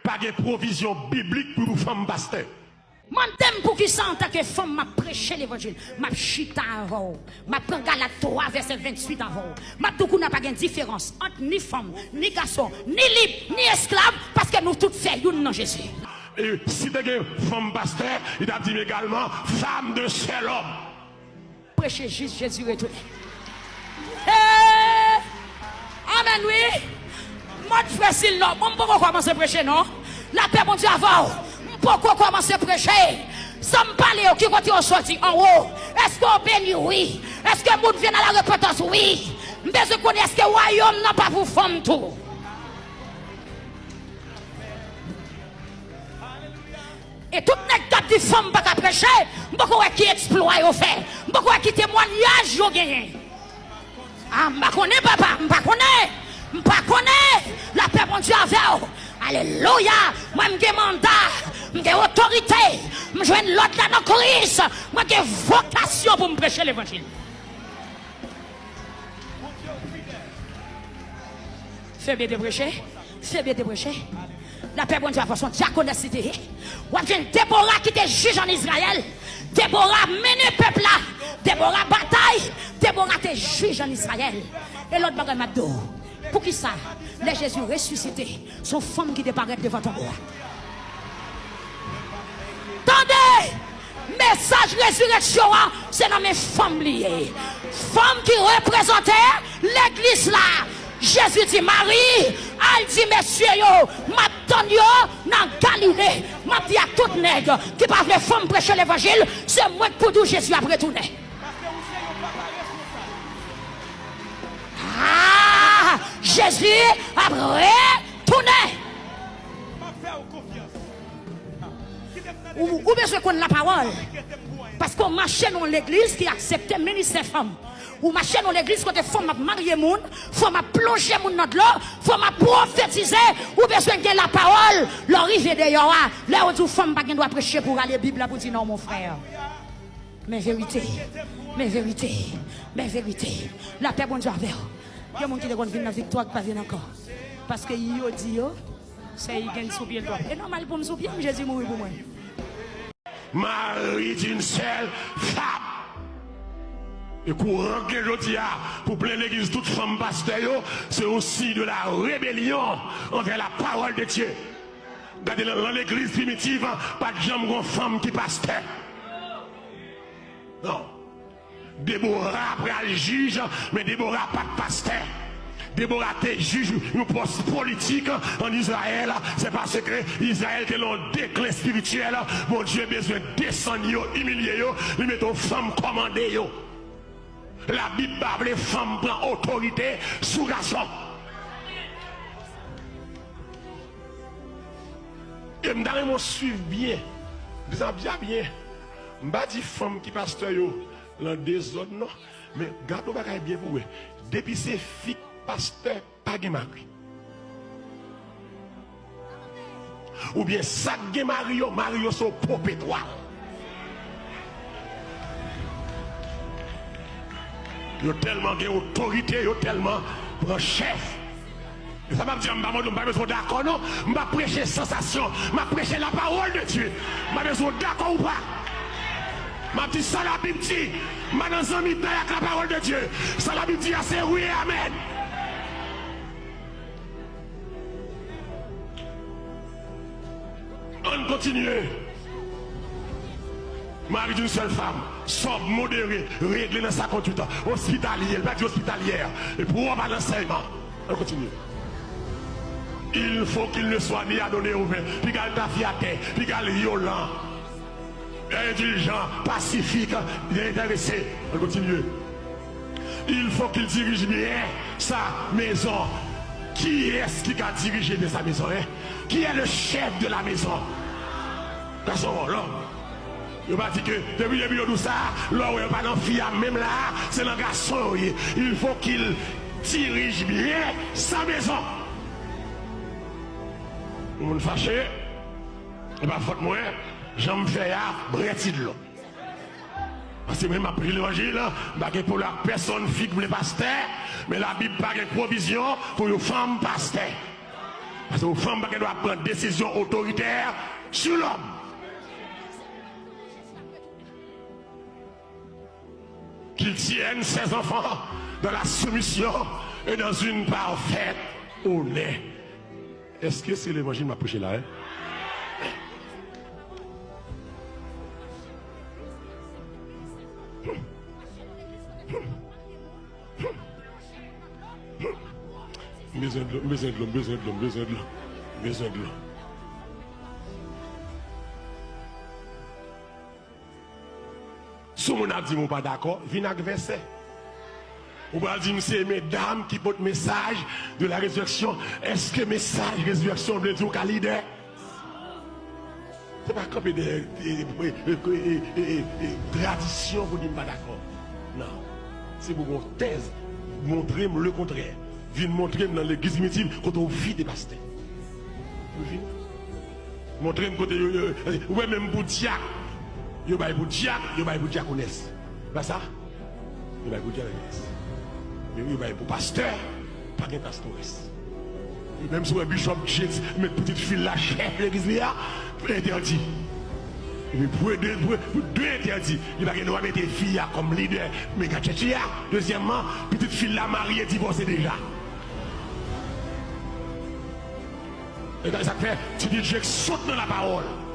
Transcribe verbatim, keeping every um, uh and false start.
Pa gen pwovizyon biblik pou fanm pastè. Mande m poukisa antanke fanm m ap preche levanjil, m ap chita avè w, m ap pran Galat twa vèsè venntuit avè w, m ap di w kounye a pa gen diferans ant ni fanm, ni gason, ni lib, ni esklav, paske nou tout se youn nan Jezi. E si te gen fanm pastè, li t ap di m egalman, femme d'un seul homme. Preche jis Jezi retounen. Hey! Amèn wi. Mòd frè Silnò, bon, m poko kòmanse preche non. Lapè Bondye avè w. M poko kòmanse preche. Sa m pale yo, ki kote yo soti? Anwo. Èske w beni? Wi. Èske moun vin a la repantans? Wi. M bezwen konnen èske wayòm nan pa pou fanm tou. E tout nèg k ap di fanm pa ka preche, m poko wè ki eksplwa yo fè, m poko wè ki temwayaj yo genyen. A, m pa konnen, papa, m pa konnen, m pa konnen. Lapè Bondye avè w. Alelouya. Mwen, m gen manda, m gen otorite, m jwenn lòd la nan Kris, mwen gen vokasyon pou m preche levanjil. Febe te preche. Febe te preche. Lapè Bondye avè w, se yon dyakonès li te ye. W ap jwenn Debora ki te jij ann Izrayèl. Debora mennen pèp la. Debora batay. Debora te jij ann Izrayèl. E lòt bagay m ap di w, poukisa lè Jezi resisite, se yon fanm ki te parèt devan tonbo a? Tande! Mesaj rezireksyon an, se nan men fanm li ye. Fanm ki reprezante legliz la. Jezi di, Mari, al di mesye yo, m ap tann yo nan Galile. M ap di ak tout nèg ki pa vle fanm preche levanjil, se mwen k pou di w Jezi ap retounen. Ah, Jezi ap retounen. Ou, ou bezwen konn lapawòl. Paske w mache nan yon legliz ki aksepte ministè fanm. Ou mache nan yon legliz kote fanm ap marye moun, fanm ap plonje moun nan dlo, fanm ap pwofetize. Ou bezwen gen lapawòl. Lè w rive deyò a, lè yo di w fanm pa gen dwa preche pou w rale Bib la pou w di non, mon frè. Men verite, men verite, men verite. Lapè Bondye avè w. Gen moun ki te konn vin nan viktwa ki pa vin ankò. Paske yo di yo, se y gen sou pye l twòp. E nòmal pou m sou pye m, Jezi mouri pou mwen. Mari d'une seule femme. E kouran k gen jodi a pou plen legliz tout fanm pastè yo, se yon siy de la rébellion envers la parole de Dieu. Gade nan, nan legliz primitiv, pa t janm gon fanm ki pastè. Non. Debora pral jij, men Debora pa t pastè. Debora te jij yon pòs politik ann Izrayèl. Se paske Izrayèl te nan yon deklen espirityèl. Bondye bezwen desann yo, imilye yo. Li mete yon fanm kòmande yo. Labib pa vle fanm pran otorite sou gason. E m ta renmen w swiv byen. Li sa byen byen. M pa di fanm ki pastè yo lan dezòd non. Men gade yon bagay byen pou wè. Depi se fi k pastè, pa gen mari. Oubyen sa k gen mari yo, mari yo se yon popetwal. Yo tèlman gen otorite, yo tèlman pran chèf. E sa m ap di a, m pa mande w, m pa bezwen w dakò non. M pa preche sansasyon. M ap preche la parole de Dieu. M pa bezwen w dakò ou pa. M ap di sa Labib di. M pa nan zanmitay ak la parole de Dieu. Sa Labib di a se wi e amèn. Ann kontinye. Mari d'une seule femme, sòb, modere, regle nan sa konduit, ospitalye, li pa di ospitalyè, e pwòp a lansèyman. Ann kontinye. Il faut qu'il ne soit ni adonné au vin, piga l tafyatè, piga l vyolan, endiljan, pasifik, dezenterese. Ann kontinye. Il faut qu'il dirige bien sa maison. Kiyès ki ka dirije byen sa mezon, en? Qui est le chef de la maison? Gason, lòm. Yo pa di ke depi, depi yo di w sa, lè w wè yo pa nan fi a menm la, se nan gason yo ye. Il faut qu'il dirige bien sa maison. Yon moun fache, e pa fòt mwen, jan m fè a, brè ti dlo. Paske mwen, m ap preche levanjil, m pa gen pwoblèm ak pèsonn, fi k vle pastè, men Labib pa gen pwovizyon pou yon fanm pastè. Paske yon fanm pa gen dwa pran desizyon otoritè sou lòm. Qu'il tienne ses enfants dans la soumission et dans une parfaite honnêteté. Èske se levanjil m ap preche la, wi? M bezwen dlo, m bezwen dlo, m bezwen dlo, m bezwen dlo, m bezwen dlo. Si yon moun ap di m ou pa dakò, vin ak vèsè. Ou pral di m se medam ki pote mesaj de la résurrection. Èske mesaj rezirèksyon vle di ou ka lidè? Se pa kanpe dèyè, e, e, tradisyon pou di m pa dakò. Non. Se pou gon tèz, montre m lekontrè. Vin montre m nan legliz Primitiv kote w vide pastè. Ou vin montre m kote yo, yo, ou wè menm pou dyak. Yo bay pou dyak, yo bay pou dyakonès. Pa sa? Yo bay pou dyakonès. Men yo bay pou pastè, pa gen pastores. Menm si w wè Bishop Jakes met pitit fi l la chèf legliz li a, entèdi. Epi pou de, pou, pou de entèdi, li pa gen dwa mete fi a kòm lidè mega chèch li a. Dezyèmman, pitit fi l la marye, divòse deja. E sa k fè T D Jakes sot nan lapawòl.